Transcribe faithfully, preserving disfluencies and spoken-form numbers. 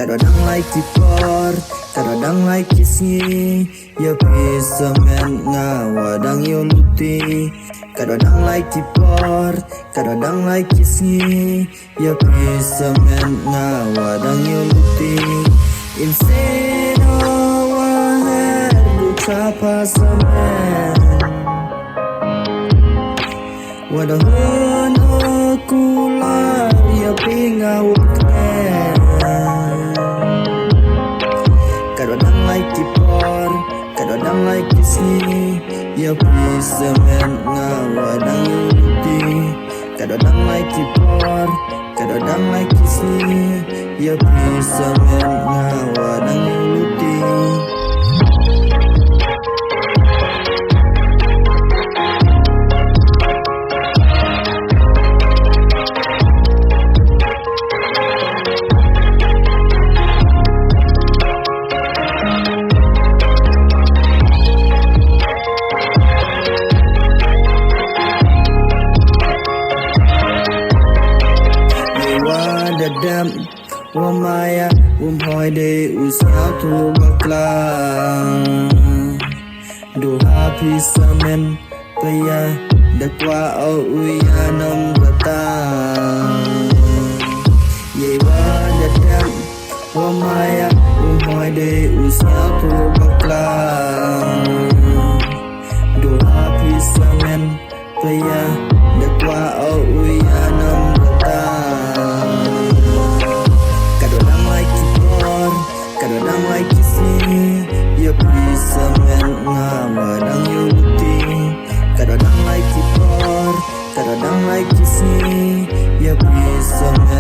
Katba dang lai ki por, katba dang lai ki sngi, ïa phi samen nga wa dang ïoh luti. Katba dang lai ki por, katba dang lai ki sngi, ïa phi samen nga wa dang ïoh luti. Im sngewthuh wa her du chapa samen. Wa da hun o kular ïa phi nga wut kmen. Katba dang lai ki por, katba dang lai ki sngi, ïa phi samen nga wa dang ïoh luti. Katba dang lai ki por, katba dang lai ki sngi, ïa phi samen nga wa dang ïoh luti. Ïa wa da dep wa maya, um hoi de u sngewthuh bakla. Du ha phi samen, paya da kwah o u ïa nam rata. Ïa wa da dep wa maya, um hoi de u sngewthuh bakla. Du ha phi samen, paya da kwah o u ïa nam rata. Katba dang lai ki por, katba dang lai ki sngi, ïa phi samen nga wa dang ïoh luti. Katba dang lai ki por, katba dang lai ki sngi, ïa phi samen